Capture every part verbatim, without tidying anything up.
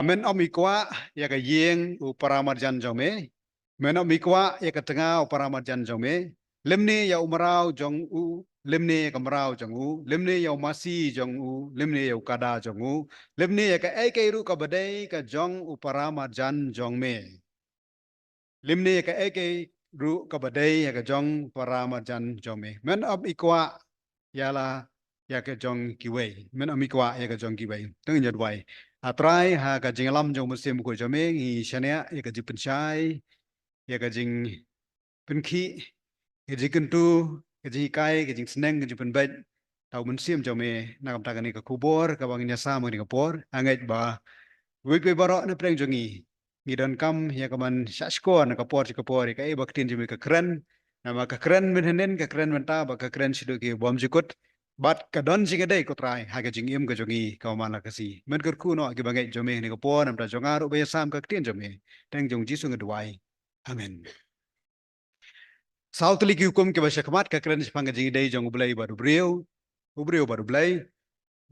Men ym i kwah ïa ka ïing u paramarjan jong me, men ym i kwah ïa ka tnga u paramarjan jong me, lymne ïa u mraw jong u, lymne ïa ka mraw jong u, lymne ïa u masi jong u, lymne ïa u kada jong u, lymne ïa kaei kaei ruh kaba dei ka jong u paramarjan jong me. Lymne ïa kaei kaei ruh kaba dei ïa ka jong u paramarjan jong me. Men ym i kwah ïa la ïa ka jong kiwei. Men ym i kwah ïa ka jong kiwei. Tang ïa duwai. A Trai, ha ka jingïalam jong u Mynsiem Bakhuid jong me, ngi shaniah ïa ka jingpynshai, ïa ka jingpynkhih, ka jingkyntu, ka jinghikai, ka jingsneng, ka jingpynbeit. Tau Mynsiem jong me, na ka bynta kane ka khubor kaba ngin ïa sam ha kane ka por. Nga ngeit ba wei pa wei baroh na pdeng jong ngi, ngi donkam ïa ka ban shah shkor na ka por sha ka por ïa kaei ba ka ktien jong me ka kren. Namar ka kren mynhynnin, ka kren mynta bad ka kren shaduh ki bymjukut. Bad ka don jingïadei, ko Trai, ha ka jingim ka jong ngi kaba man la ka sngi. Men kyrkhu noh kiba ngeit jong me ha kane ka por, na ka bynta jong nga ruh ba ïa sam ka ktien jong me. Tang jong u Jisu nga duwai. Amen. Saw tylli ki hukum kiba shakhmat, ka kren shaphang ka jingïadei jong u Blei bad u briew, u briew bad u Blei.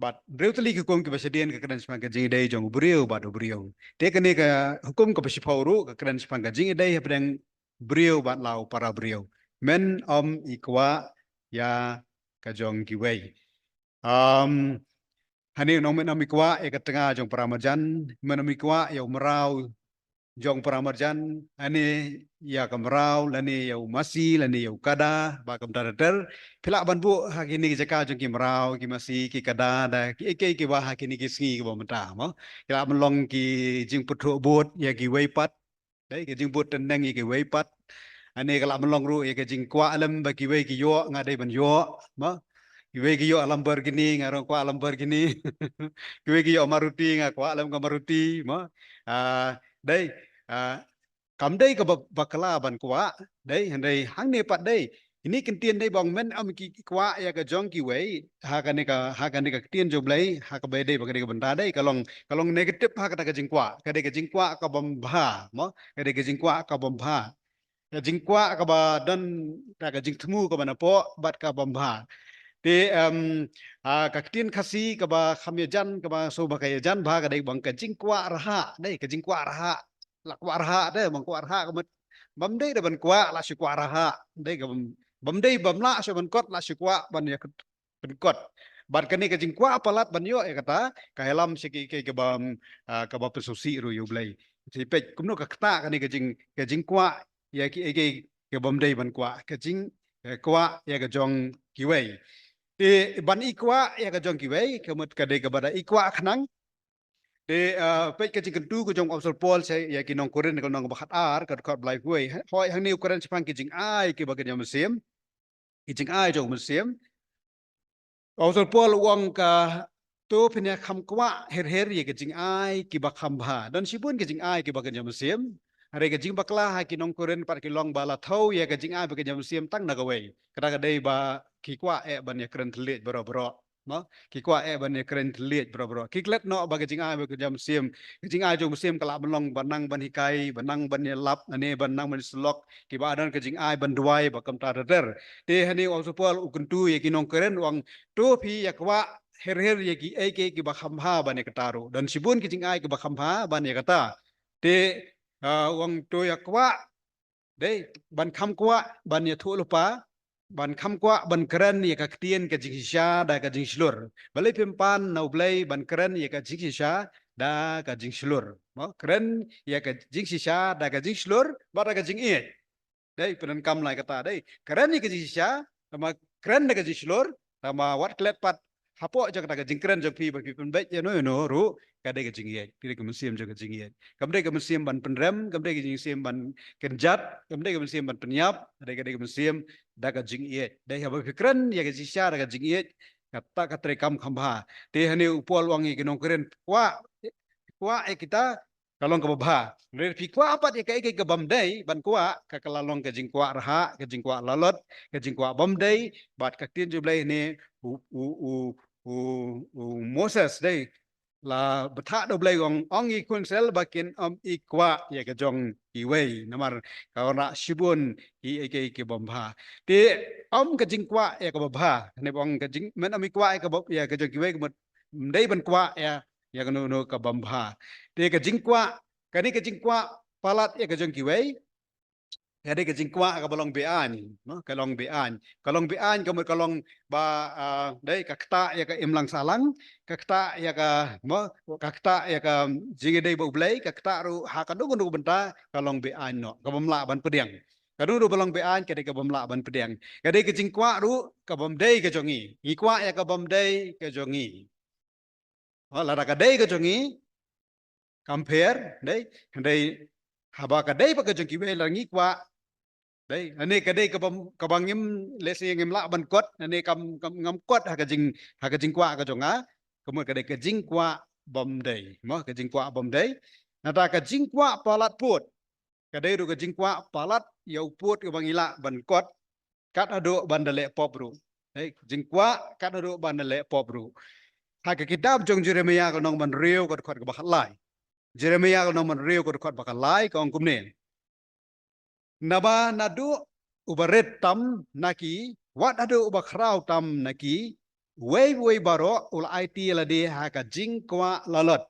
Bad hynriew tylli ki hukum kiba shadien, ka kren shaphang ka jingïadei jong u briew bad u briew. Te kane ka hukum kaba shiphew ruh ka kren shaphang ka jingïadei hapdeng u briew bad la u para briew. Men ym i kwah ïa ka jong kiwei. Um, hangne u ong men ym i kwah ïa ka tnga jong u paramarjan, men ym i kwah ïa u mraw jong u paramarjan, lane ïa ka mraw, lane ïa u masi, lane ïa u kada, bad kumta ter ter. Phi lah ban buh ha kine ki jaka jong ki mraw, ki masi, ki kada, da kiei kiei kiba ha kine ki sngi kiba mynta, mo. Ki lah ban long ki jingpynthoh bud ïa kiwei pat. Dei, ka jingbud tneng ïa kiwei pat. Lane ka lah ban long ruh ïa ka jingkwah lem ba kiwei ki ïoh, nga dei ban ïoh, mo. Kiwei ki ïoh Lamborghini, nga ruh kwah Lamborghini. Kiwei ki ïoh Maruti, nga kwah lem ka Maruti, mo. Ah, dei, ah, kam dei kaba bakla ban kwah, dei, hynrei hangne pat dei. Kine ki ktien dei ba ong men ym i kwah ïa ka jong kiwei, ha kane ka, ha kane ka ktien jong u Blei, ha kaba dei ba kane ka bynta dei, ka long, ka long negative ha kata ka jingkwah, ka dei ka jingkwah kabym bha, mo, ka dei ka jingkwah kabym bha. Ka jingkwah kaba don, ka, ka jingthmu kaba napoh, bad kabym bha. Te, em, ha ka ktien Khasi kaba kham ïajan, kaba shu ba ka ïajan bha ka dei ba ong ka jingkwah rhah, dei, ka jingkwah rhah. La kwah rhah te, bym kwah rhah ka mut bym dei da ban kwah, la shu kwah rhah. Dei ka bym, bym dei bym lah shu ban kot, la shu kwah ban ïa pynkot. Bad kane ka jingkwah palat ban ïoh ïa kata ka ïalam sha kiei kiei kaba, ah, kaba pynsngewsih ruh ïa u Blei. Te peit kumno ka ktah kane ka jing, ka jingkwah ïa kiei kiei kaba ym dei ban kwah, ka jing, eh, kwah ïa ka jong kiwei. Te ban i kwah ïa ka jong kiwei ka mut ka dei kaba da i kwah khnang. Te, ah, peit ka jingkyntu ka jong u Apostol Paul sha ïa ki nong Korinth, ka lynnong ba khatar, ka dkhot ba laiphew wei. Hooid, hangne u kren shaphang ki jingai kiba kynja mynsiem, ki jingai jong u Mynsiem. U Apostol Paul u ong ka, to phin ïa kham kwah her her ïa ki jingai kiba kham bha. Don shibun ki jingai kiba kynja mynsiem. Hynrei ka jingbakla ha ki nong Korinth pat ki long ba la thew ïa ka jingai ba kynja mynsiem tang na kawei. Kata ka dei ba ki kwah eh ban ïa kren thylliej baroh baroh. Mo, ki kwah eh ban ïa kren thylliej baroh baroh. Ki klet noh ba ka jingai ba kynja mynsiem, ka jingai jong u Mynsiem ka lah ban long ban nang ban hikai, ban nang ban ïalap, lane ban nang ban syllok, kiba don ka jingai ban duwai, bad kumta ter ter. Te hangne u Apostol Paul u kyntu ïa ki nong Korinth u ong, to phi ïa kwah her her ïa kiei kiei kiba kham bha ban ïa kata ruh. Don shibun ki jingai kiba kham bha ban ïa kata. Te, ah, u ong to ïa kwah, dei, ban kham kwah ban ïathuh lypa, ban kham kwah ban kren ïa ka ktien ka jingshisha da ka jingshlur. Balei phim pan na u Blei ban kren ïa ka jingshisha da ka jingshlur. Mo, kren ïa ka jingshisha da ka jingshlur bad da ka jingïeit. Dei, pyndonkam lai kata, dei. Kren ïa ka jingshisha, tangba kren da ka jingshlur, tangba wat klet pat hapoh jong kata ka jingkren jong phi ba phi pynbeit ïano ïano ruh, ka dei ka jingïeit, ka dei ka mynsiem jong ka jingïeit. Kam dei ka mynsiem ban pynrem, kam dei ka mynsiem ban kynjat, kam dei ka mynsiem ban pynïap, ka dei, ka dei ka mynsiem da ka jingïeit. Dei haba phi kren ïa ka jingshisha da ka jingïeit, kata ka treikam kham bha. Te hangne u Paul u ong ïa ki nong Korinth, kwah, kwah ïa kita, ka long kaba bha. Hynrei phi kwah pat ïa kaei kaei kabym dei ban kwah, ka, ka la long ka jingkwah rhah, ka jingkwah lalot, ka jingkwah bym dei, bad ka ktien jong u Blei hangne u, u, u, u, u Moses, dei, la bthah da u Blei u ong, ong ïa ki khun Israel ba kin ym i kwah ïa ka jong kiwei. Namar ka wanrah shibun kiei kiei kibym bha. Te ym ka jingkwah ïa kaba bha. Hangne ba ong ka jing, men ym i kwah ïa kaba, ïa ka jong kiwei ka mut ym dei ban kwah ïa ïa kano kano ka bym bha. Te ka jingkwah, kane ka jingkwah palat ïa ka jong kiwei, ka dei ka jingkwah kaba long be-aiñ, no? Ka long be-aiñ. Ka long be-aiñ ka mut ka long ba, ah, dei ka ktah ïa ka imlang sahlang, ka ktah ïa ka, mo, ka ktah ïa ka jingïadei bad U Blei, ka ktah ruh ha kano kano ka bynta, ka long be-aiñ noh, ka bym lah ban pdiang. Kano ruh ba long be-aiñ ka dei ka bym lah ban pdiang. Ka dei ka jingkwah ruh ka bym dei ka jong ngi. Ngi kwah ïa ka bym dei ka jong ngi. Oh, lada ka dei ka jong ngi, kam pher, dei, dei, haba ka dei pat ka jong kiwei la ngi kwah, dei, lane ka dei kaba, kaba ngim, lehse ngim lah ban kot, lane kam, kam ngam kot ha ka jing, ha ka jingkwah ka jong nga, ka mut ka dei ka jingkwah bym dei, mo, ka jingkwah bym dei. Nangta ka jingkwah palat pud, ka dei ruh ka jingkwah palat ïa u pud kaba ngi lah ban kot, kat haduh ban da leh pop ruh. Dei, jingkwah kat haduh ban da leh pop ruh. Ha ka kitab jong Jeremiah ka lynnong ba hynriew ka dkhot kaba khatlai. Jeremiah ka lynnong ba hynriew ka dkhot ba khatlai ka ong kumne. Naba naduh uba rit tam na ki, wat haduh uba khraw tam na ki, uwei pa uwei baroh u la aiti ïa lade ha ka jingkwah lalot.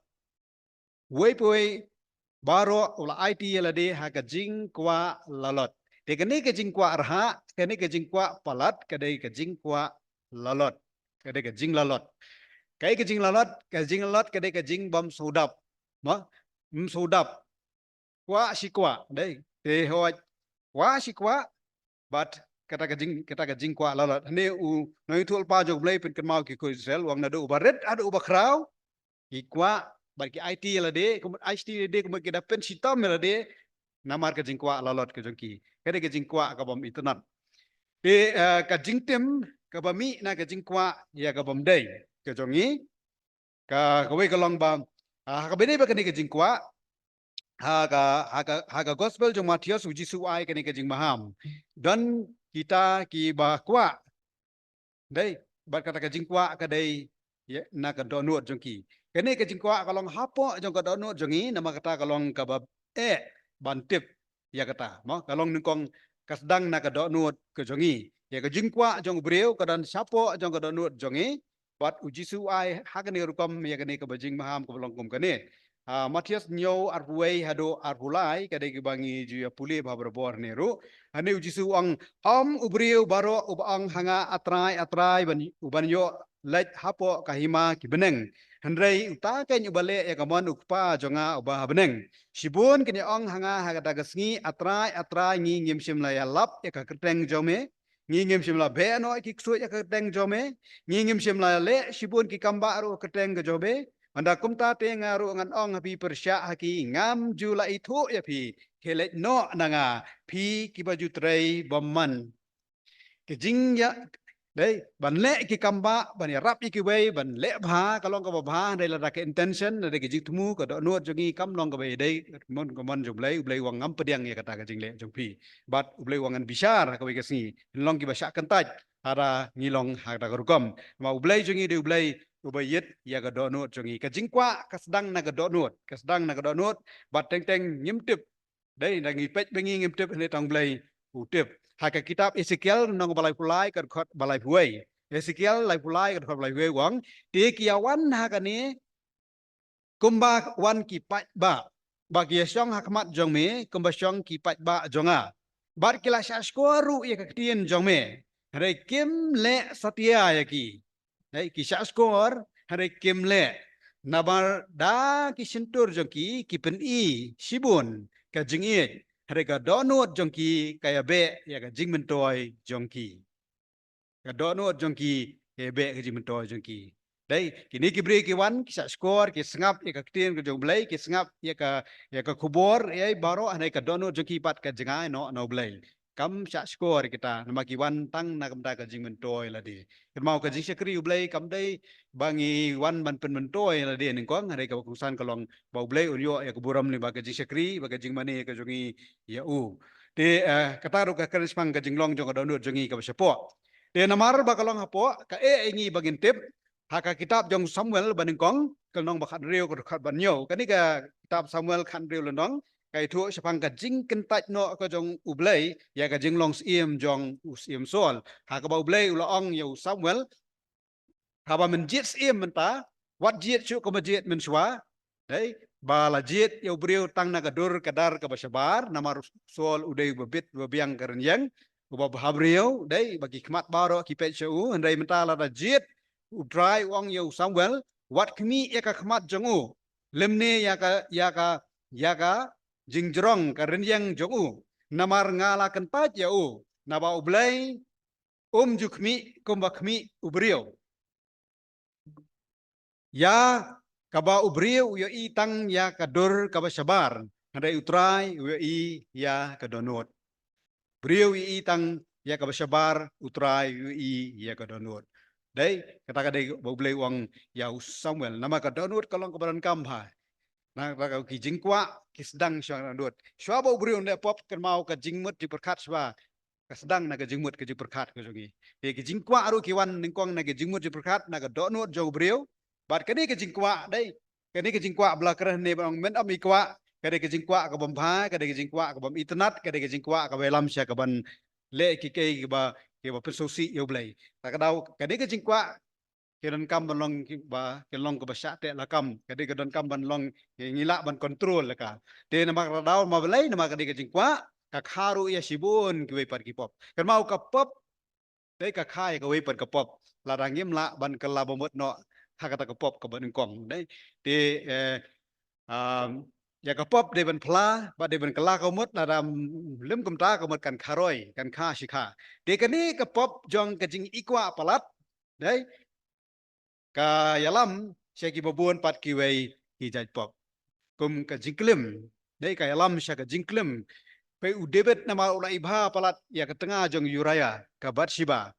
Uwei pa uwei baroh u la aiti ïa lade ha ka jingkwah lalot. Te kane ka jingkwah rhah, kane ka jingkwah palat, ka dei ka jingkwah lalot. Ka dei ka jinglalot. Kaei ka jinglalot, ka jinglalot ka dei ka jingbym sngewdap. Mo? Ym sngewdap. Kwah shi kwah, dei. Te hooid. Kwah shi kwah, bad kata ka jing, kata ka jingkwah lalot. Hangne u nongïathuhlypa jong U Blei u pynkynmaw ïa ki khun Israel, u ong naduh uba rit haduh uba khraw, ki kwah, bad ki aiti ïa lade, ka mut aiti ïa lade, ka mut ki da pynshitom ïa lade, namar ka jingkwah lalot ka jong ki. Ka dei ka jingkwah ka bym itynnad. Te, eh, ka jingtim kaba mih na ka jingkwah ïa ka bym dei ka jong ngi. Ka, kawei ka long ba, ah, ha kaba ïadei bad kane ka jingkwah, ha ka, ha ka, ha ka gospel jong u Mathaios u Jisu u ai kane ka jingmaham. Don kita kiba kwah. Dei, bad kata ka jingkwah ka dei, ïa, na ka dohnud jong ki. Kane ka jingkwah ka long hapoh jong ka dohnud jong ngi, namar kata ka long kaba eh ban tip ïa kata. Mo, ka long nyngkong ka sdang na ka dohnud ka jong ngi. Ïa ka jingkwah jong u briew ka don shapoh jong ka dohnud jong ngi. Bad u Jisu u ai ha kane ka rukom ïa kane kaba jingmaham kaba long kum kane. Ah, Mathaios hynñiew arphew wei haduh arphew lai, ka dei kaba ngi ju ïa pule bha barabor hangne ruh. Hangne u Jisu u ong, ym u briew baroh uba ong ha nga, A Trai, A Trai, ban, u ban ïoh leit hapoh ka hima ki bneng. Hynrei uta keiñ uba leh ïa ka mon u Kpa jong nga uba ha bneng. Shibun kin ïa ong ha nga ha kata ka sngi, A Trai, A Trai, ngi ngim shym la ïalap ïa ka kyrteng jong me. Ngi ngim shym la beh noh ïa ki ksuid ha ka kyrteng jong me. Ngi ngim shym la leh shibun ki kambah ruh ha ka kyrteng ka jong me. Ynda kumta te nga ruh ngan ong ha phi, pyrshah ha ki, ngam ju la ithuh ïa phi. Khie leit noh na nga, phi kiba ju trei bymman. Ka jingïa, dei, ban leh ki kambah, ban ïarap ïa kiwei, ban leh bha, ka long kaba bha, hynrei lada ka intention, lada ka jingthmu, ka dohnud jong ngi kam long kaba ïadei, mon, ka mon jong U Blei, U Blei u ong ngam pdiang ïa kata ka jingleh jong phi. Bad U Blei u ong ngan bishar ha kawei ka sngi. Ngin long kiba shah kyntait, lada ngi long ha kata ka rukom. Namar U Blei jong ngi dei U Blei uba ïeit ïa ka dohnud jong ngi. Ka jingkwah ka sdang na ka dohnud, ka sdang na ka dohnud, bad teng teng ngim tip. Dei, ynda ngi peit ba ngi ngim tip, hynrei tang U Blei u tip. Ha ka kitab Esekiel lynnong ba laiphew lai ka dkhot ba laiphew wei. Esekiel laiphew lai ka dkhot ba laiphew wei u ong, te ki ïa wan ha kane kumba wan ki paidbah, ba ki ïa shong ha khmat jong me kumba shong ki paidbah jong nga. Bad ki la shah shkor ruh ïa ka ktien jong me, hynrei kim leh satia ïa ki. Dei, ki shah shkor, hynrei kim leh. Namar da ki shyntur jong ki, ki pyni shibun ka jingïeit, hynrei ka dohnud jong ki ka ïa beh ïa ka jingmyntoi jong ki. Ka dohnud jong ki ka ïa beh ka jingmyntoi jong ki. Dei, kine ki briew ki wan, ki shah shkor, ki sngap ïa ka ktien ka jong U Blei, ki sngap ïa ka, ïa ka khubor, ïa baroh, hynrei ka dohnud jong ki pat ka jngai noh na U Blei. Kam shah shkor ïa kita, namar ki wan tang na ka bynta ka jingmyntoi lade. Kynmaw, ka jingshakri U Blei kam dei ba ngi wan ban pynmyntoi lade nyngkong, hynrei kaba kongsan ka long ba U Blei un ïoh ïa ka burom lyngba ka jingshakri, ba ka jingmane ka jong ngi ïa u. Te, eh, kata ruh ka kren shaphang ka jinglong jong ka dohnud jong ngi kaba shapoh. Te namar ba ka long hapoh, ka eh ïa ngi ba ngin tip, ha ka kitab jong Samuel ba nyngkong, ka lynnong ba khathynriew ka dkhot ba hynñiew. Kane ka kitab Samuel khathynriew lynnong, ka ïathuh shaphang ka jingkyntait noh ka jong U Blei ïa ka jinglong syiem jong u syiem Saul. Ha kaba U Blei u la ong ïa u Samuel, haba men jied syiem mynta, wat jied shuh kumba jied mynshwa. Dei, ba la jied ïa u briew tang na ka dur ka dar kaba shabar, namar u Saul u dei uba bit uba biang ka rynïeng, uba bha briew, dei, ba ki khmat baroh ki peit sha u, hynrei mynta lada jied, U Trai u ong ïa u Samuel, wat khmih ïa ka khmat jong u, lymne ïa ka, ïa ka, ïa ka jingjrong ka rynïeng jong u, namar nga la kyntait ïa u, naba U Blei um ju khmih kumba khmih u briew. Ïa kaba u briew u ïohi tang ïa ka dur kaba shabar, hynrei U Trai u ïohi ïa ka dohnud. Briew u ïohi tang ïa kaba shabar, U Trai u ïohi ïa ka dohnud. Dei, kata ka dei ba U Blei u ong ïa u Samuel, namar ka dohnud ka long kaba donkam bha. Na ka ki jingkwah ki sdang shuwa ka dohnud. Shuwa ba u briew u leh pop, kynmaw, ka jingmut jingpyrkhat shuwa ka sdang na ka jingmut ka jingpyrkhat ka jong ngi. Te ki jingkwah ruh ki wan nyngkong na ka jingmut jingpyrkhat, na ka dohnud jong u briew. Bad kane ka jingkwah, dei, kane ka jingkwah ba la kren hangne ba ong men ym i kwah, ka dei ka jingkwah ka bym bha, ka dei ka jingkwah ka bym itynnad, ka dei ka jingkwah kaba ïalam sha kaban leh ki kei kiba, kiba pynsngewsih ïa U Blei. Ta ka daw kane ka jingkwah ki donkam ban long kiba, ki long kaba shah teh lakam. Ka dei ka donkam ban long, ngi lah ban control ïa ka. Te namar ka daw ma balei, namar ka dei ka jingkwah, ka kha ruh ïa shibun kiwei pat ki pop. Kynmaw, ka pop, dei, ka kha ïa kawei pat ka pop, lada ngim lah ban kylla bamut noh ha kata ka pop kaba nyngkong, dei. Te, eh, um, ïa ka pop dei ban phla, bad dei ban kylla ka mut, lada, mm, lym kumta ka mut kan kha roi, kan kha shikha. Te kane ka pop jong ka jingïkwah palat, dei, ka ïalam sha kiba bun pat kiwei ki jait pop. Kum ka jingklim, dei, ka ïalam sha ka jingklim. Peit u David namar u la ibha palat ïa ka tnga jong Uriah ka Bathsheba.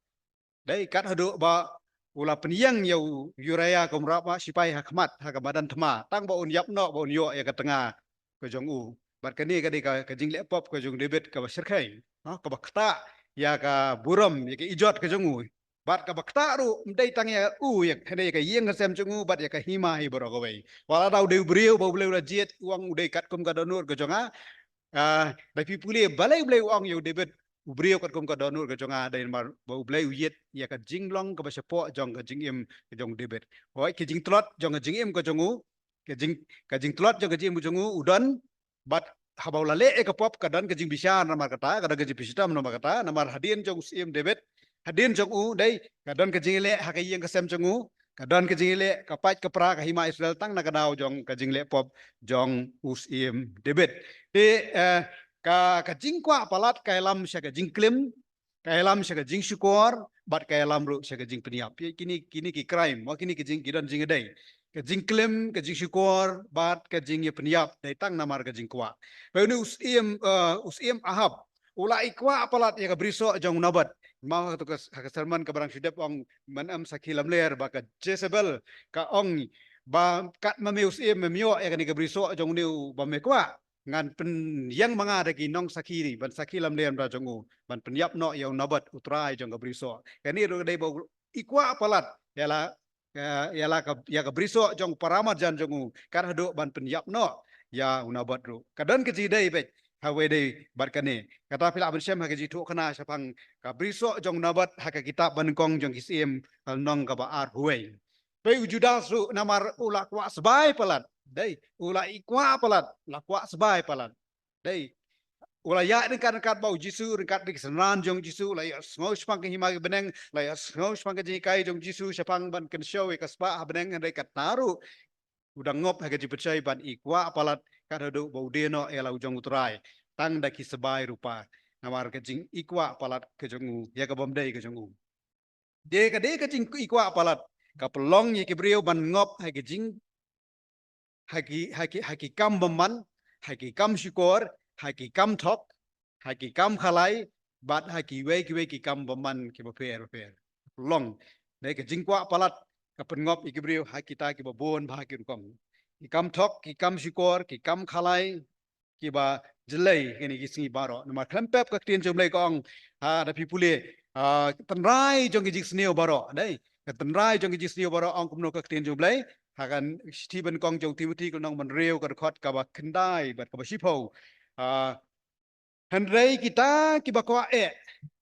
Dei, kat haduh ba u la pynïeng ïa u Uriah kum u rangbah sipai ha khmat, ha ka madan thma, tang ba un ïap noh, ba un ïoh ïa ka tnga ka jong u. Bad kane ka dei ka, ka jingleh pop ka jong David kaba shyrkhei, ha, kaba ktah ïa ka burom, ïa ka ijot ka jong u. Bad kaba ktah ruh ym dei tang ïa u, ïa ka, ïa ka ïing ka sem jong u, bad ïa ka hima hi baroh kawei. Wat la u dei u briew ba U Blei u la jied, u ong u dei katkum ka dohnud ka jong nga. Ah, da phi pule balei U Blei u ong ïa u David u briew katkum ka dohnud ka jong nga, dei namar ba U Blei u ïit ïa ka jinglong kaba shapoh jong ka jingim ka jong u David. Hooid, ka jingtlot jong ka jingim ka jong u, ka jing, ka jingtlot jong ka jingim ka jong u, u don, bad haba u la leh ïa ka pop ka don ka jingbishar namar kata, ka don ka jingpynshitom namar kata, namar hadien jong u Syiem David, hadien jong u, dei, ka don ka jingïaleh ha ka ïing ka sem jong u, ka don ka jingïaleh, ka pait ka pra ka hima Israel tang na ka daw jong ka jingleh pop jong u Syiem David. Te, eh, ka, ka jingkwah palat ka ïalam sha ka jingklim, ka ïalam sha ka jingshukor, bad ka ïalam ruh sha ka jingpynïap. Ïa kine, kine ki crime, wa kine ki jing, ki don jingïadei. Ka jingklim, ka jingshukor, bad ka jingïapynïap, dei tang namar ka jingkwah. Peit une u Syiem, eh, u Syiem Ahab, u la i kwah palat ïa ka brisoh jong u Naboth. Mo ha ka, ha ka sermon kaba dang shu dep ong, men ym sakhi lamler ba ka Jezebel ka ong ba katba me u Syiem mem ïoh ïa kane ka brisoh jong une uba me kwah, ngan pynïeng ma nga da ki nongsakhi ban sakhi lamler na bynta jong u, ban pynïap noh ïa u Naboth u trai jong ka brisoh. Kane ruh ka dei ba u i kwah palat ïa la, eh, ïa la ka, ïa ka brisoh jong u paramarjan jong u, kat haduh ban pynïap noh ïa u Naboth ruh. Ka don ka jingïadei beit ha kawei de bad kane. Kata phi lah ban shem ha ka jingthoh khana shaphang ka brisoh jong u Naboth ha ka kitab ba nyngkong jong ki Syiem, ka lynnong kaba ar, Huwei. Peit u Judas ruh namar u la kwah sbai palat. Dei, u la i kwah palat, la kwah sbai palat. Dei, u la ïaid ryngkat ryngkat bad u Jisu, ryngkat bad ki synran jong u Jisu, u la ïohsngew shaphang ka hima ka bneng, u la ïohsngew shaphang ka jinghikai jong u Jisu, shaphang ban kynshew ïa ka spah ha bneng, hynrei kata ruh u dang ngop ha ka jingpynshoi ban i kwah palat, kat haduh ba u die noh ïa la u jong u Trai tang da ki sbai rupa, namar ka jing i kwah palat ka jong u ïa ka bym dei ka jong u. Dei ka, dei ka jing i kwah palat ka pynlong ïa ki briew ban ngop ha ki jing, ha ki, ha ki, ha ki kam bymman, ha ki kam shukor, ha ki kam thok, ha ki kam khalai, bad ha kiwei kiwei ki kam bymman kiba pher bapher. Long, dei ka jingkwah palat ka pynngop ïa ki briew ha kita kiba bun bha ki rukom. Ki kam thok, ki kam shukor, ki kam khalai, kiba jlei kine ki sngi baroh. Namar khlem pep ka ktien jong U Blei ka ong, ha, da phi pule, ah, tynrai jong ki jingsniew baroh, dei. Ka tynrai jong ki jingsniew baroh ong kumno ka ktien jong U Blei, ha ka shithi ba nyngkong jong u Timothi ka lynnong ba hynriew ka dkhot kaba khyndai bad kaba shiphew. Ah, hynrei kita kiba kwah eh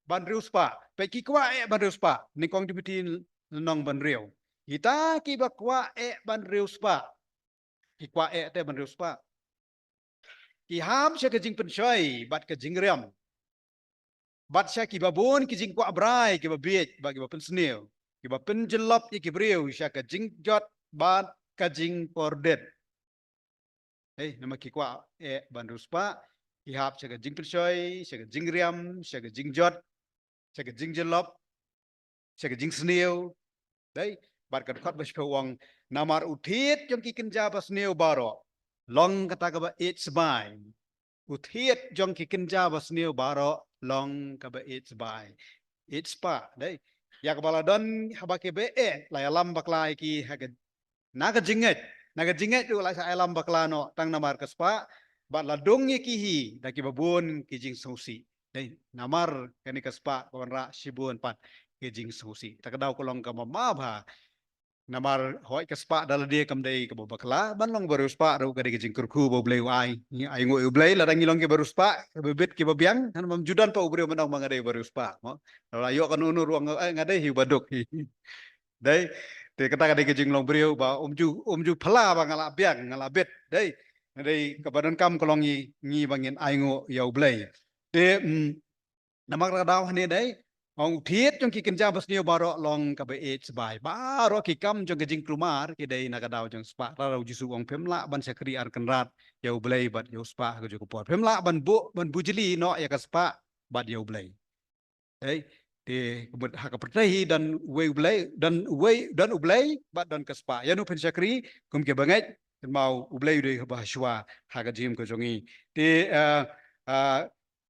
ban riewspah. Peit, ki kwah eh ban riewspah. Nyngkong Timothi lynnong ba hynriew. Kita kiba kwah eh ban riewspah, ki kwah eh te ban riewspah, ki hap sha ka jingpynshoi bad ka jingriam, bad sha kiba bun ki jingkwah brai kiba bieit bad kiba pynsniew, kiba pynjyllop ïa ki briew sha ka jingjot bad ka jingkordit. Hei, namar ki kwah eh ban riewspah, ki hap sha ka jingpynshoi, sha ka jingriam, sha ka jingjot, sha ka jingjyllop, sha ka jingsniew. Dei, bad ka dkhot ba shiphew ong, namar u thied jong ki kynja ba sniew baroh long kata kaba ïeit sbai. U thied jong ki kynja ba sniew baroh long kaba ïeit sbai. Ïeit spah, dei. Ïa kaba la don haba ki ba eh, la ïalam bakla ïa ki ha ka, na ka jingngeit, na ka jingngeit ruh la sa ïalam bakla noh tang namar ka spah, bad la dung ïa ki hi da kiba bun ki jingsngewsih. Dei, namar kane ka spah ka wanrah shibun pat ki jingsngewsih. Ta ka daw ka long kaba ma bha. Namar hooid ka spah da lade kam dei kaba bakla, ban long ba riewspah ruh ka dei ka jingkyrkhu ba U Blei u ai. Ngi ainguh ïa U Blei lada ngi long kiba riewspah, kiba bit kiba biang, kan bym ju don pat u briew ban ong ba nga dei ba riewspah. Mo, lada ïoh kano kano ruh nga, eh, nga dei hi ba duk hi. Dei, te kata ka dei ka jinglong briew ba um ju, um ju phylla ba nga la biang, nga la bit. Dei, nga dei kaba donkam ka long ngi, ngi ba ngin ainguh ïa U Blei. Te, mm, namar ka daw hangne dei, ong u thied jong ki kynja ba sniew baroh long kaba ïeit sbai. Baroh ki kam jong ka jingkulmar ki dei na ka daw jong spah. Lada U Jisu u ong phim lah ban shakri ar kynrad, ïa U Blei bad ïa u spah ha kajuh ka por. Phim lah ban buh, ban bujli noh ïa ka spah bad ïa U Blei. Dei, te ka mut ha ka pyrthei hi don uwei U Blei, don uwei, don U Blei bad don ka spah. Ïano phin shakri, kum ki bangeit, kynmaw U Blei u dei ba shuwa ha ka jingim ka jong ngi. Te, eh, eh,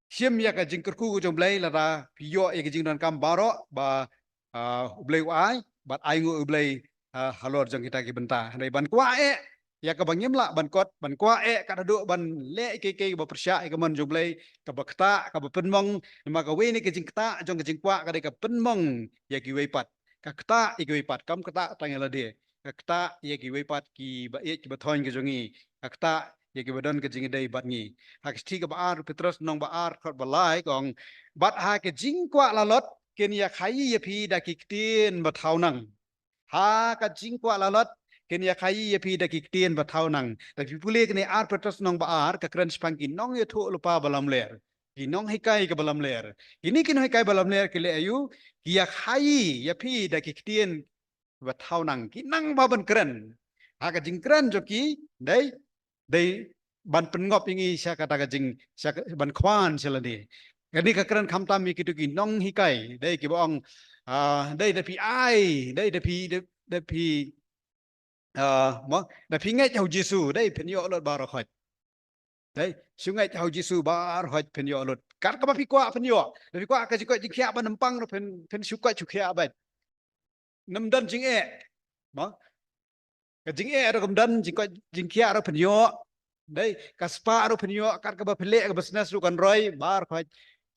shim ïa ka jingkyrkhu ka jong U Blei lada phi ïoh ïa ka jingdonkam baroh ba, ah, U Blei u ai, bad ainguh U Blei, ah, halor jong kita ki bynta. Hynrei ban kwah eh ïa kaba ngim lah ban kot, ban kwah eh kat haduh ban leh ïa kiei kiei ba pyrshah ïa ka mon jong U Blei, kaba ktah, kaba pynmong, namar kawei na ka jingktah jong ka jingkwah ka dei ka pynmong ïa kiwei pat. Ka ktah ïa kiwei pat, kam ktah tang ïa lade. Ka ktah ïa kiwei pat kiba ïeit kiba thoiñ ka jong ngi. Ka ktah ïa kiba don ka jingïadei bad ngi. Ha ka shithi kaba ar Petros lynnong ba ar dkhot ba lai ka ong, bad ha ka jingkwah lalot kin ïakhaïi ïa phi da ki ktien ba thaw nang. Ha ka jingkwah lalot kin ïakhaïi ïa phi da ki ktien ba thaw nang. Lada phi pule kane ar Petros lynnong ba ar, ka kren shaphang ki nongïathuhlypa ba lamler, ki nonghikai kiba lamler. Kine ki nonghikai ba lamler ki leh aïu? Ki ïakhaïi ïa phi da ki ktien ba thaw nang, ki nang bha ban kren. Ha ka jingkren jong ki, dei, dei ban pynngop ïa ngi sha kata ka jing, sha ka, ban khwan sha lade. Kane ka kren khamtam ïa kito ki nonghikai, dei, kiba ong, ah, dei, da phi ai, dei, da phi, da, da phi, ah, mo, da phi ngeit ha U Jisu, dei, phin ïoh lut baroh khoit. Dei, shu ngeit ha U Jisu baroh khoit phin ïoh lut. Kat kaba phi kwah phin ïoh. Da phi kwah ka jingkoit jingkhiah ban ym pang ruh phin, phin shu koit shu khiah beit. Ym don jingeh. Mo? Ka jingeh ruh kam don, jingkoit jingkhiah ruh phin ïoh. Dei, ka spah ruh phin ïoh, kat kaba phi leh ka business ruh kan roi, baroh khoit.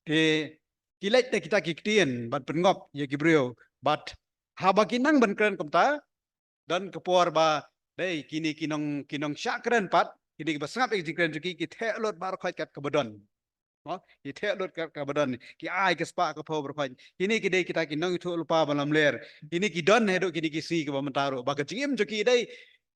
Te ki leit da kita ki ktien ban pynngop ïa ki briew. Bad haba ki nang ban kren kumta, don ka por ba, dei, kine ki nong, ki nongshah kren pat, kine kiba sngap ïa ka jingkren jong ki, ki theh lut baroh khoit kat kaba don. Mo, ki theh lut kat kaba don, ki ai ka spah ka phew baroh khoit. Kine ki dei kita ki nongïathuhlypa ba lamler. Kine ki don haduh kine ki sngi kiba mynta ruh. Ba ka jingim jong ki dei,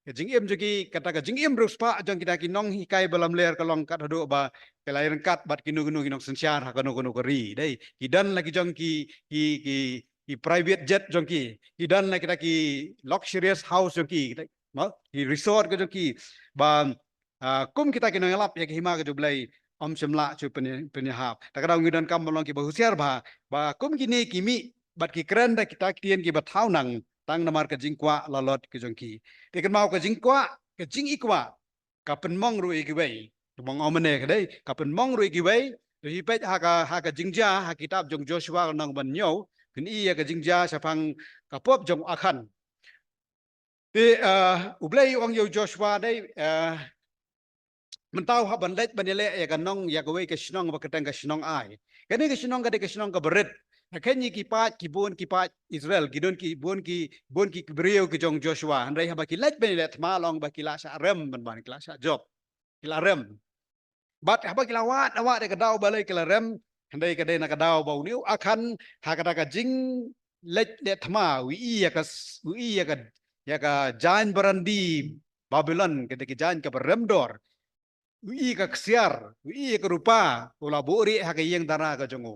ka jingim jong ki, kata ka jingim riewspah jong kita ki nonghikai ba lamler ka long kat haduh ba ki la ïaryngkat bad kino kino ki nongsynshar ha kano kano ka ri. Dei, ki don la ki jong ki, ki, ki, ki private jet jong ki, ki don la kita ki luxurious house jong ki, kita, mo, ki resort ka jong ki, ba, ah, kum kita ki nongïalap ïa ka hima ka jong U Blei, ym shym lah shuh pyn-, pynïahap. Ta ka daw ngi donkam ban long kiba husiar bha, ba kum kine ki mih bad ki kren da kita ki ktien kiba thaw nang, tang namar ka jingkwah lalot ka jong ki. Te kynmaw ka jingkwah, ka jingikwah, ka pynmong ruh ïa kiwei. Ka pynmong ïa kiwei, ka pynmong ruh ïa kiwei. To phi peit ha ka, ha ka jingjia, ha kitab jong Joshua lynnong ba hynñiew, phin ïohi ïa ka jingjia shaphang ka pop jong u Akhan. Te, eh, U Blei u ong ïa u Joshua, dei, eh, mynta u hap ban leit ban ïaleh ïa ka nong, ïa kawei ka shnong ba kyrteng ka shnong Ai. Kane ka shnong ka dei ka shnong kaba rit. Hynrei kine ki paid, ki bun ki paid Israel, ki don ki bun ki, bun ki briew ki jong Joshua. Hynrei haba ki leit ban ïaleh, thma long ba ki la shah rem ban wan, ki la shah jop. Ki la rem. Bad haba ki la wad, wad ïa ka daw balei ki la rem, hynrei ka dei na ka daw ba une u Akhan, ha kata ka jing, leit leh thma, u i ïa ka, u i ïa ka, ïa ka jaiñ barandi Babilon, ka dei ka jaiñ kaba rem dor. U i ka ksiar, u i ka rupa, u la buhrieh ha ka ïing dara ka jong u.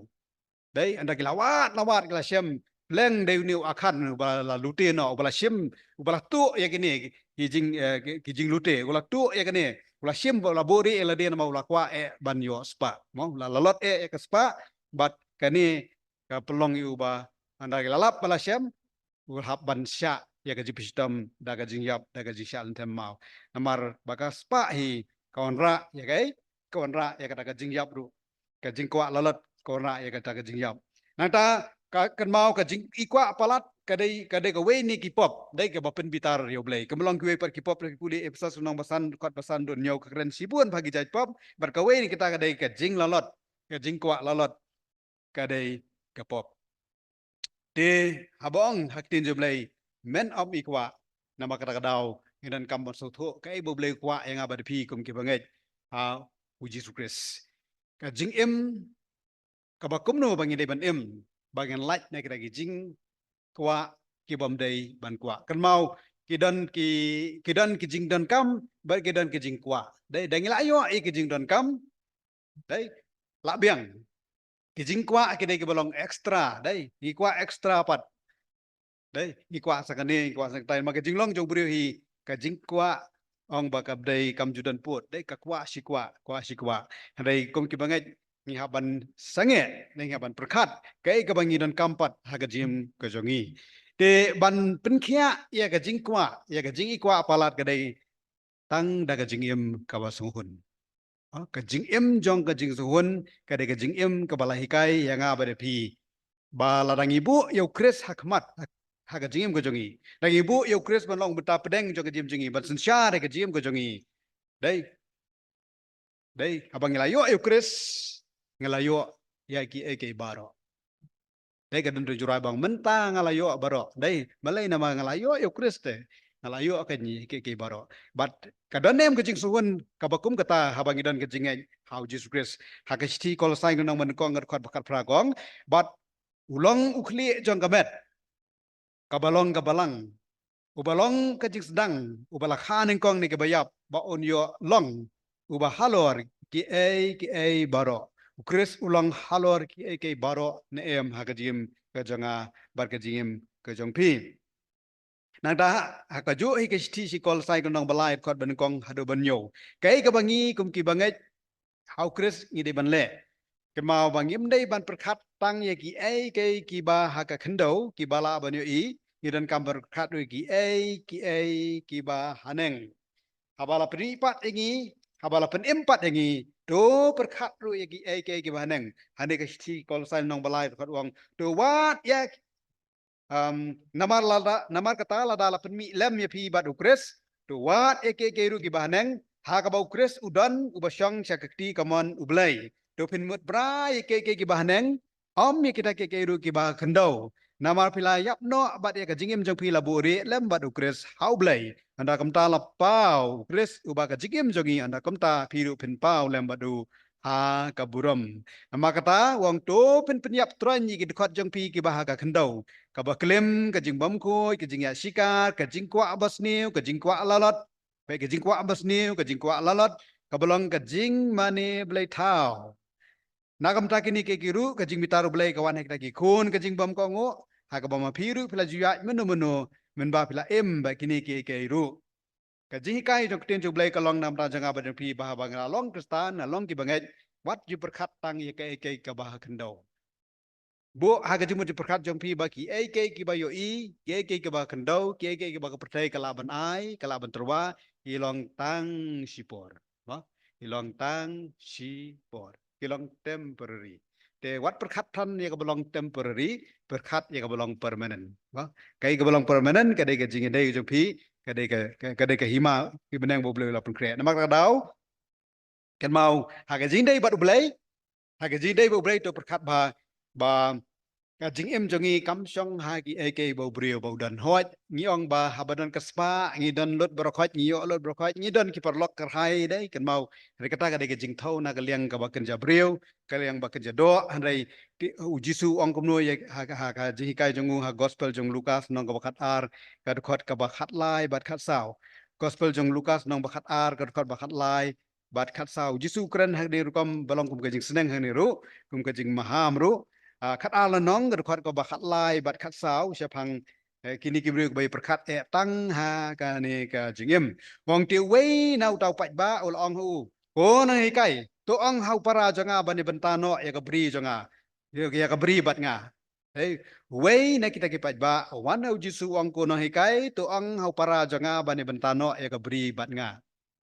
Dei, ynda ki la wad, la wad, ki la shem, pleng dei une u Akhan, uba la lute noh, uba la shim, uba la tuh ïa kine, ki jing, eh, ki, ki jinglute, u la tuh ïa kine, u la shim, u la buhrieh ïa lade namar u la kwah eh ban ïoh spah. Mo, u la lalot eh ïa ka spah, bad kane ka pynlong ïa u ba, ynda ki la lap ba la shem, u hap ban shah ïa ka jingpynshitom da ka jingïap, da ka jingshah lynthem maw. Namar ba ka spah hi ka wanrah ïa kaei, ka wanrah ïa kata ka jingïap ruh. Ka jingkwah lalot ka wanrah ïa kata ka jingïap. Nangta ka kynmaw ka jingïkwah palat ka dei, ka dei kawei na ki pop, dei kaba pynbitar ïa U Blei. Ka mlong kiwei pat ki pop, ki pule Ephesos lynnong ba san, dkhot ba san, don ñiew, ka kren shibun bha ki jait pop, bad kawei na kita ka dei ka jinglalot, ka jingkwah lalot, ka dei ka pop. Te haba ong ha ka ktien jong U Blei, men ym i kwah, namar kata ka daw ngi donkam ban sngewthuh kaei ba U Blei u kwah ïa nga bad phi kum ki bangeit ha U Jisu Khrist. Ka jingim kaba kumno ba ngi dei ban im, ba ngin lait na kita ki jingkwah ki bym dei ban kwah. Kynmaw, ki don ki, ki don ki jingdonkam bad ki don ki jingkwah. Dei, dei ngi la ïoh ïa ki jingdonkam, dei, la biang. Ki jingkwah ki dei kiba long extra, dei, ngi kwah extra pat. Dei, ngi kwah sa kane, ngi kwah sa katai, ma ka jinglong jong briew hi, ka jingkwah, ong ba ka dei kam ju don pud, dei, ka kwah shi kwah, kwah shi kwah. Hynrei kum ki bangeit, ngi hap ban sangeh, dei, ngi hap ban pyrkhat kaei kaba ngi donkam pat ha ka jingim ka jong ngi. Te ban pynkhiah ïa ka jingkwah, ïa ka jingïkwah palat ka dei tang da ka jingim kaba sngewhun. Ha, ka jingim jong ka jingsngewhun ka dei ka jingim kaba la hikai ïa nga bad ïa phi ba lada ngi buh ïa U Khrist ha khmat, ha, ha ka jingim ka jong ngi, da ngi buh ïa U Khrist ban long u bynta pdeng jong ka jingim jong ngi, ban synshar ïa ka jingim ka jong ngi. Dei, dei, haba ngi la ïoh ïa U Khrist, ngi la ïoh ïa kiei kiei baroh. Dei, ka don ruh jingrai ba ong mynta nga la ïoh baroh. Dei, balei? Namar nga la ïoh ïa U Khrist te nga la ïoh ka jingim kiei kiei baroh. Bad ka don ne em ka jingsngewhun kaba kum kata haba ngi don ka jingngeit ha U Jisu Khrist? Ha ka shithi Kolosai lynnong ba nyngkong, dkhot ba khatphra ka ong, bad u long u khlieh jong ka met, kaba long ka balang, uba long ka jingsdang, uba la kha nyngkong na kiba ïap, ba un ïoh long uba halor kiei kiei baroh. U Khrist u long halor kiei kiei baroh ne em ha ka jingim ka jong nga bad ka jingim ka jong phi? Nangta ha kajuh hi ka shithi sha ki Kolosai lynnong ba lai, dkhot ba nyngkong haduh ba hynñiew, kaei kaba ngi kum ki bangeit ha U Khrist ngi dei ban leh? Kynmaw ba ngim dei ban pyrkhat tang ïa kiei kiei kiba ha ka khyndew kiba lah ban ïohi, ngi donkam ban pyrkhat ruh ïa kiei kiei kiba haneng. Haba la pynmih pat ïa ngi, haba la pynim pat ïa ngi, to pyrkhat ruh ïa kiei kiei kiba haneng. Hangne ka shithi Kolosai lynnong ba lai, dkhot, u ong, to wad ïa, um, namar lada, namar kata lada la pynmih lem ïa phi bad U Khrist, to wad ïa kiei kiei ruh kiba haneng, ha kaba U Khrist u don uba shong sha ka kti kamon U Blei. To phin mut bha ïa kiei kiei kiba haneng, ym ïa kita kiei kiei ruh kiba ha khyndew. Namar phi la ïap noh bad ïa ka jingim jong phi la buhrieh lem bad U Khrist ha U Blei. Ynda kumta la paw U Khrist uba ka jingim jong ngi, ynda kumta phi ruh phin paw lem bad u ha ka burom. Namar kata u ong, to phin pynïap troiñ ïa ki dkhot jong phi kiba ha ka khyndew, kaba klim, ka jingbymkhuid, ka jingïashikar, ka jingkwah basniew, ka jingkwah lalot, peit, ka jingkwah basniew, ka jingkwah lalot, kaba long ka jingmane blei thaw. Na kumta kine kiei kiei ruh, ka jingbitar U Blei ka wan ha kita ki khun ka jingbymkohnguh, ha kaba ma phi ruh phi la ju ïaid mynno mynno mynba phi la im bad kine kiei kiei ruh. Ka jinghikai jong ka ktien jong U Blei ka long na bynta jong nga bad jong phi ba haba ngi la long Khristan, la long ki bangeit, wat ju pyrkhat tang ïa kaei kaei kaba ha khyndew. Buh ha ka jingmut jingpyrkhat jong phi ba kiei kiei kiba ïohi, kiei kiei kiba ha khyndew, kiei kiei kiba ka pyrthei ka lah ban ai, ka lah ban tyrwa, ki long tang shipor. Ba? Ki long tang shipor. Ki long temporary. Te wat pyrkhat than ïa kaba long temporary, pyrkhat ïa kaba long permanent. Ba? Kaei kaba long permanent ka dei ka jingïadei jong phi, ka dei ka, ka, ka dei ka hima, ki bneng ba U Blei u la pynkhreh. Namar kata ka daw, kynmaw, ha ka jingdei bad U Blei, ha ka jingdei bad U Blei to pyrkhat ba, ba Ka jingim jong ngi kam shong ha ki ei ki ei ba u briew ba u don. Hooid, ngi ong ba haba don ka spah ngi don lut baroh khoit, ngi ïoh lut baroh khoit, ngi don ki paralok kyrhai dei, kynmaw. Hynrei kata ka dei ka jingthew na ka liang kaba kynja briew, ka liang ba kynja doh. Hynrei u Jisu u ong kumno ïa ha, ha ka jinghikai jong u ha gospel jong Lukas lynnong kaba khatar, ka dkhot kaba khatlai bad khatsaw. Gospel jong Lukas lynnong ba khatar, ka dkhot ba khatlai bad khatsaw. U Jisu u kren ha kane rukom ba long kum ka jingsneng, ha kane ruh kum ka jingmaham ruh. Ah, khatar lynnong, ka dkhot kaba khatlai bad khatsaw, shaphang, eh, kine ki briew kiba ïa pyrkhat eh tang ha kane ka jingim. U ong, te uwei na uta u paidbah u la ong ha u, ko nonghikai, to ong ha u para jong nga ban ïa bynta noh ïa ka bri jong nga, ïa, ïa ka bri bad nga. Hei, uwei na kita ki paidbah u wan ha u Jisu u ong, ko nonghikai, to ong ha u para jong nga ban ïa bynta noh ïa ka bri bad nga.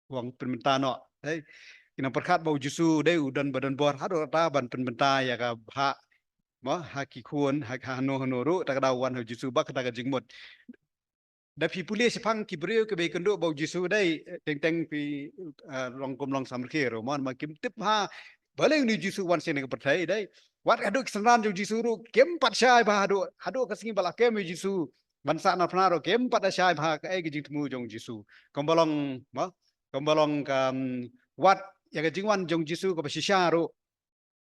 U ong pynbynta noh. Hei, ki nongpyrkhat ba u Jisu dei u don ba don bor haduh katta ban pynbynta ïa ka bhah, mo, ha ki khun, ha, ha hano hano ruh, ta ka daw u wan ha u Jisu bad kata ka jingmut. Da phi pule shaphang ki briew kiba ïakynduh bad u Jisu dei, eh, teng teng phi, eh, long kum long samrkhie ruh, mo, namar kim tip bha balei une u Jisu u wan sha kane ka pyrthei dei. Wat haduh ki synran jong u Jisu ruh kim pat shai bha, haduh, haduh ka sngi ba la kem ïa u Jisu ban sah na phna ruh kim pat da shai bha kaei ka jingthmu jong u Jisu. Kumba long, mo, kumba long ka, mm, wat ïa ka jingwan jong u Jisu kaba shisha ruh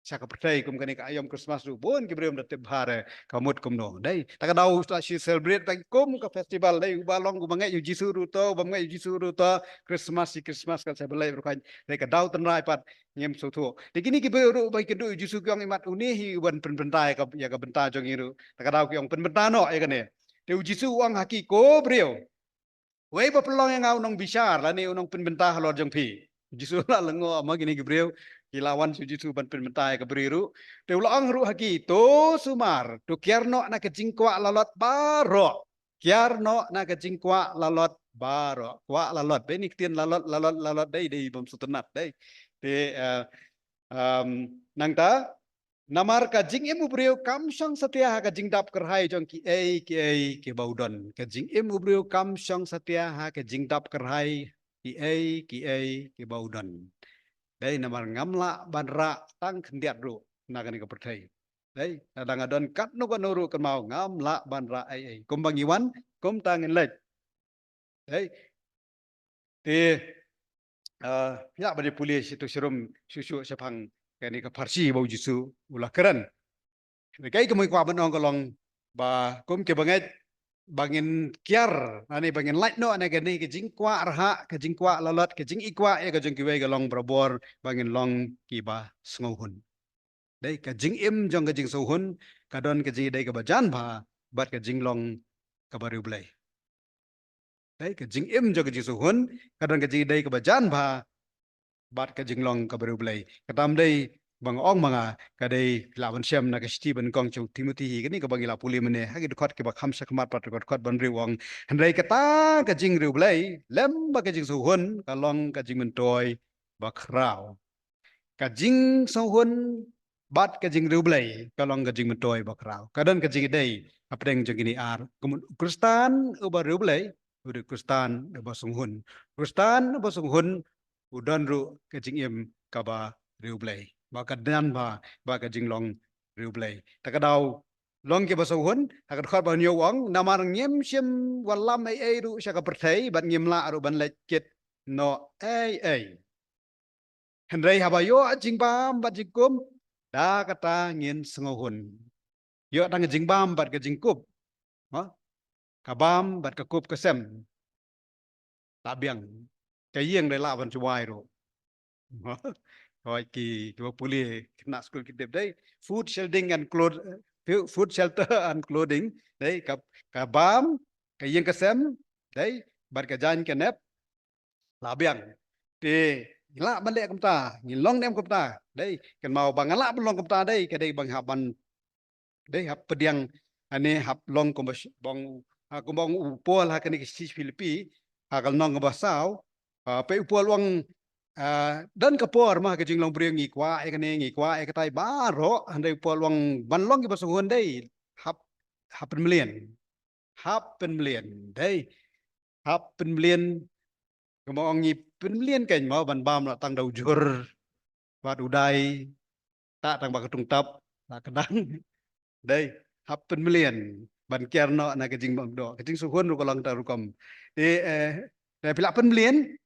sha ka pyrthei kum kane ka aïom Christmas ruh bun ki briew ym da tip bha re ka mut kumno. Dei, ta ka daw u sa shi celebrate tang kum ka festival dei, uba long uba ngeit ïa u Jisu ruh to, uba ym ngeit ïa u Jisu ruh to, Christmas shi Christmas ka sa ba leit baroh khoit. Dei, ka daw tynrai pat ngim sngewthuh. Te kine ki briew ruh ba ïakynduh ïa u Jisu ki ong, imat une hi uban pynbynta ïa ka, ïa ka bynta jong ngi ruh. Ta ka daw ki ong pynbynta noh ïa kane. Te u Jisu u ong ha ki, ko briew, uwei ba pynlong ïa nga u nongbishar lane u nongpynbynta halor jong phi? U Jisu u la lyngngoh, mo, kine ki briew ki la wan sha u Jisu ban pynbynta ïa ka bri ruh. Te u la ong ruh ha ki, to sumar, to kiar noh na ka jingkwah lalot baroh. Kiar noh na ka jingkwah lalot baroh. Kwah lalot. Dei, kine ki ktien lalot, lalot, lalot dei, dei bym sngewtynnat dei. Te, eh, em, nangta, namar ka jingim u briew kam shong satia ha ka jingdap kyrhai jong ki ei ki ei kiba u don. Ka jingim u briew kam shong satia ha ka jingdap kyrhai ki ei ki ei kiba u don. Dei, namar ngam lah ban rah tang khyndiat ruh na kane ka pyrthei. Dei, lada nga don katno katno ruh kynmaw ngam lah ban rah ei ei. Kumba ngi wan, kumta ngin leit. Dei. Te, eh, phi lah ban ïa pule shitu shirum shuh shuh shaphang kane ka pharshi ba u Jisu u la kren. Kaei kaba ngi kwah ban ong ka long ba kum kiba ngeit ba ngin kiar, lane ba ngin lait noh na kane ka jingkwah rhah, ka jingkwah lalot, ka jingikwah ïa ka jong kiwei ka long barabor ba ngin long kiba sngewhun. Dei, ka jingim jong ka jingsngewhun ka don ka jingïadei kaba jan bha bad ka jinglong kaba riewblei. Dei, ka jingim jong ka jingsngewhun ka don ka jingïadei kaba jan bha bad ka jinglong kaba riewblei. Kata ym dei ba nga ong ma nga, ka dei, phi lah ban shem na ka shithi ba nyngkong jong u Timothi hi, kane kaba ngi la pule mynne, ha ki dkhot kiba kham shakhmat pat, dkhot ba hynriew u ong, hynrei kata ka jingriewblei lem bad ka jingsngewhun ka long ka jingmyntoi bakhraw. Ka jingsngewhun bad ka jingriewblei ka long ka jingmyntoi bakhraw. Ka don ka jingïadei hapdeng jong kine ar. Ka mut u Khristan uba riewblei u dei u Khristan uba sngewhun. U Khristan uba sngewhun u don ruh ka jingim kaba riewblei, ba ka jan bha bad ka jinglong riewblei. Ta ka daw long kiba sngewhun, ha ka dkhot ba hynñiew u ong, namar ngim shym wallam ei ei ruh sha ka pyrthei bad ngim lah ruh ban leit kit noh ei ei. Hynrei haba ïoh jingbam bad jingkup, da kata ngin sngewhun. Ïoh tang ka jingbam bad ka jingkup, ha? Ka bam bad ka kup ka sem. Lah biang. Ka ïing dei lah ban shu wai ruh. Hooid, ki, kiba pule khynnah skul ki tip dei, food, sheltering and cloth-, food, shelter and clothing. Dei, ka, ka bam, ka ïing ka sem, dei, bad ka jaiñ ka nep, lah biang. Te ngi lah ban leh kumta, ngi long ne em kumta? Dei, kynmaw ba nga lah ban long kumta dei, ka dei ba nga hap ban, dei, hap pdiang, ane, hap long kumba sh-, ba ong, ha, kumba ong u Paul ha kane ka shithi Philippi, ha ka lynnong kaba saw, ha, peit u Paul u ong, ha, don ka por mo ha ka jinglong briew ngi kwah ïa kane, ngi kwah ïa katai baroh, hynrei u Paul u ong ban long kiba sngewhun dei, hap, hap pynmlien. Hap pynmlien, dei. Hap pynmlien. Kumba ong ngi pynmlien kein mo ban bam la tang da u jhur bad u dai, ta tang ba ka tungtap la ka dang. Dei. hap pynmlien ban kiar noh na ka jingbymdoh. Ka jingsngewhun ruh ka long kata rukom. Te, eh, te phi lah pynmlien,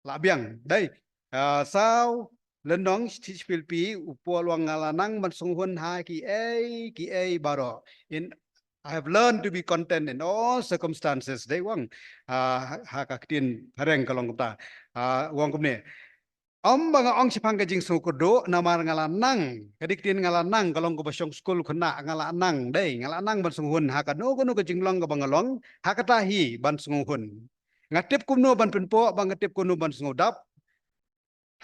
lah biang. Dei. Ah, saw lynnong, shithi sha Philippi, u Paul u ong nga la nang ban sngewhun ha kiei kiei baroh. In I have learned to be content in all circumstances. Dei u ong, ah, ha, ha ka ktien phareng ka long kumta. Ah, u ong kumne. Ym ba nga ong shaphang ka jingsngewkyrduh, namar nga la nang. Ka dei ka ktien nga la nang, ka long kaba shong skul khynnah, nga la nang. Dei, nga la nang ban sngewhun ha kano kano ka jinglong kaba nga long, ha kata hi ban sngewhun. Nga tip kumno ban pynpoh, ba nga tip kumno ban sngewdap.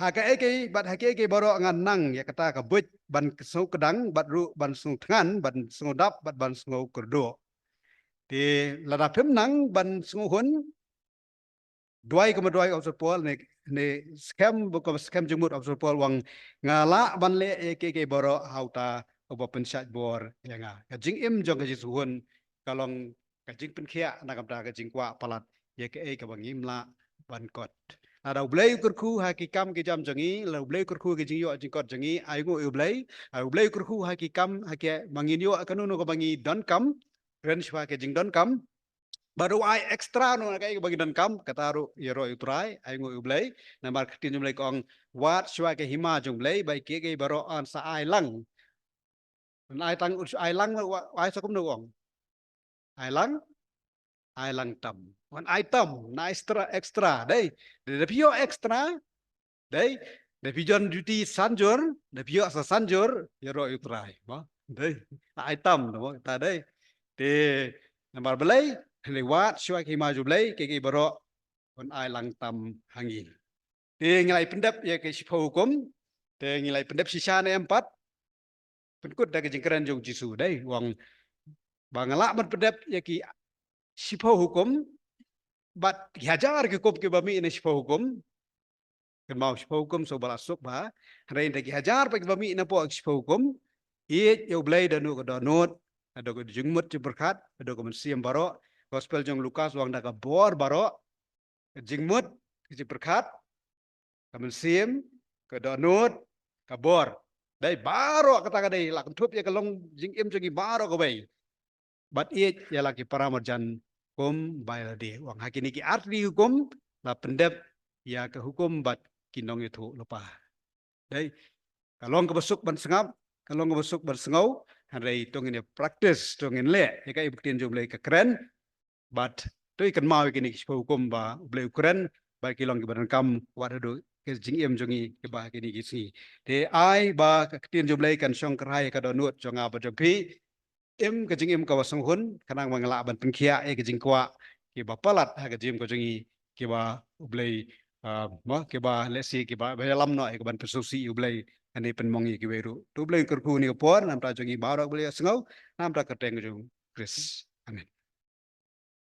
Ha kaei kaei, bad ha kaei kaei baroh nga nang ïa kata ka buit ban sngewkdang, bad ruh ban sngewthngan, ban sngewdap, bad ban sngewkyrduh. Te lada phim nang ban sngewhun, duwai kumba duwai u Apostol Paul ne, ne skhem, ba kumba skhem jingmut u Apostol Paul u ong nga lah ban leh ïa kiei kiei baroh ha uta uba pynshait bor ïa nga. Ka jingim jong ka jingsngewhun ka long ka jingpynkhiah na ka bynta ka jingkwah palat ïa kaei kaba ngim lah ban kot. Lada U Blei u kyrkhu ha ki kam ki jam jong ngi, lada U Blei u kyrkhu ha ki jingïoh jingkot jong ngi, ainguh ïa U Blei. Lada U Blei u kyrkhu ha ki kam, ha ki ba ngin ïoh kano kano kaba ngi donkam, kren shuwa ka jingdonkam. Bad u ai extra noh na kaei kaba ngi donkam, kata ruh ïaroh ïa U Trai, ainguh ïa U Blei. Namar ka ktien jong U Blei ka ong, wad shuwa ka hima jong U Blei, ba ïa kiei kiei baroh yn sa ai lang. Yn ai tang, ai lang, wa-, ai sa kumno u ong. Ai lang, ai lang tam. Wan ai tam, na extra, extra, dei. Dei, da phi ïoh extra, dei, da phi jon duty san jur, da phi ïoh sa san jur, ïaroh ïa U Trai, mo. Dei, na ai tam, mo, ta dei. Te, namar balei, hynrei wad shuwa ka hima jong U Blei, kiei kiei baroh, un ai lang tam ha ngi. Te ngi la ïa pyndep ïa ki shiphew hukum, te ngi la ïa pyndep shisha ne em pat, pynkut da ka jingkren jong u Jisu, dei, u ong ba nga lah ban pyndep ïa ki shiphew hukum, bad ki hajar ki hukum kiba mih na shiphew hukum, kynmaw shiphew hukum sngewbha la suk bha, hynrei da ki hajar pat kiba mih napoh ki shiphew hukum, ïeit ïa U Blei da uno ka dohnud, haduh ka jingmut jingpyrkhat, haduh ka mynsiem baroh. Gospel jong u Lukas u ong da ka bor baroh, ka jingmut, ka jingpyrkhat, ka mynsiem, ka dohnud, ka bor. Dei baroh kata ka dei, la kynthup ïa ka long jingim jong ngi baroh kawei. Bad ïeit ïa la ki para marjan kum ba ïa lade. U ong ha kine ki artylli hukum, la pyndep ïa ka hukum bad ki nongïathuhlypa. Dei, ka long kaba suk ban sngap, ka long kaba suk ban sngew, hynrei to ngin ïa practice, to ngin leh ïa kaei ba ka ktien jong U Blei ka kren, bad to ïa kynmaw ïa kine ki shiphew hukum ba U Blei u kren, ba ki long kiba donkam, wat haduh ka jingim jong ngi kiba ha kine ki sngi. Te ai ba ka ktien jong U Blei kan shong kyrhai ha ka dohnud jong nga bad jong phi, im ka jingim kaba sngewhun, khnang ba ngin lah ban pynkhiah ïa ka jingkwah kiba palat ha ka jingim ka jong ngi, kiba U Blei, ah, mo, kiba lehse kiba, ba ïalam noh ïa ka ban pynsngewsih ïa U Blei, hangne pynmong ïa kiwei ruh. To U Blei un kyrkhu ha kane ka por, na ka bynta jong ngi baroh, U Blei ïohsngew, na ka bynta ka kyrteng jong U Khrist. Amen.